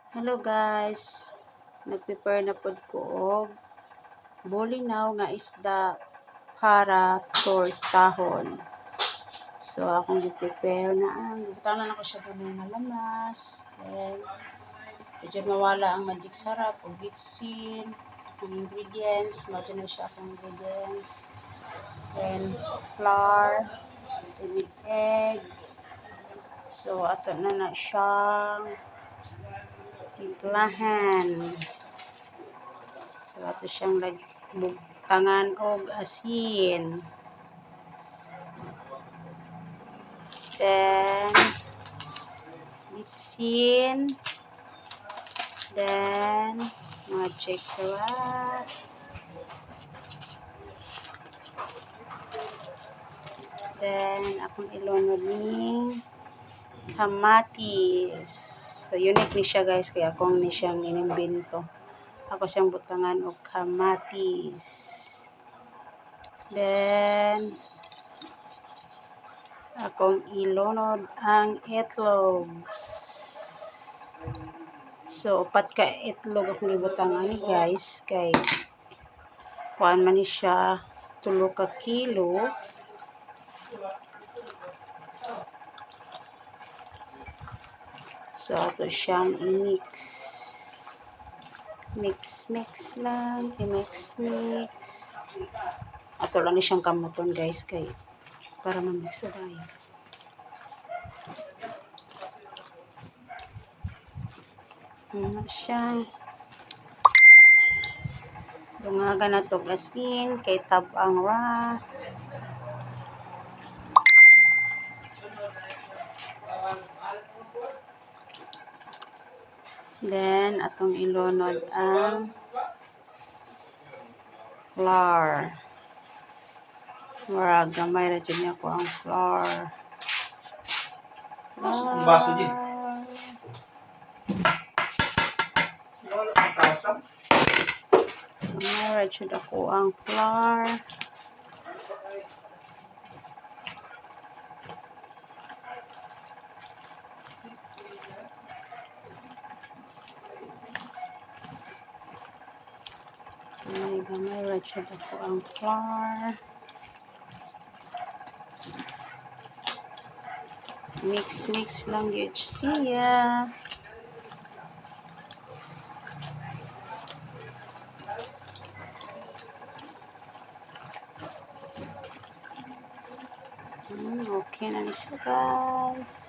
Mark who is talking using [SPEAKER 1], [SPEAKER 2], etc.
[SPEAKER 1] Hello guys, nag-prepare na pod ko og bulinaw nga isda para tortahon. So akong gi-prepare na ang gibutang na ko siya gamay nga lamas. Then medyo mawala ang magic sarap o bitsin. Akong ingredients, mao na siya akong ingredients. Then flour, then with egg. So ato na na siyang timplahan. So ato siyang bugtangan og asin. Then bitsin. Then magic sarap. Then akong ilunod ning kamatis. So unique ni siya guys, kaya akong ni siyang inimbento. Ako siyang butangan og kamatis. Then akong ilunod ang itlog. So upat ka itlog akong gibutang ani guys, kay kuan man ni siya 3 ka kilo. So ato siyang i-mix. Mix, mix lang. I-mix, mix. Ato lang ni siyang kamuton guys, kay para ma-mix sa tayo. Ano siya. Dungagan na to asin kay tab-ang ra. Then atong ilunod ang flour. Murag gamay ra jud niya ko ang flour.
[SPEAKER 2] Ang baso din. Wala sa kasa.
[SPEAKER 1] Gamay ra jud ako ang flour. Gamay, gamay ra jud ako ang flour. Mix, mix lang yun siya. Okay na ni siya guys.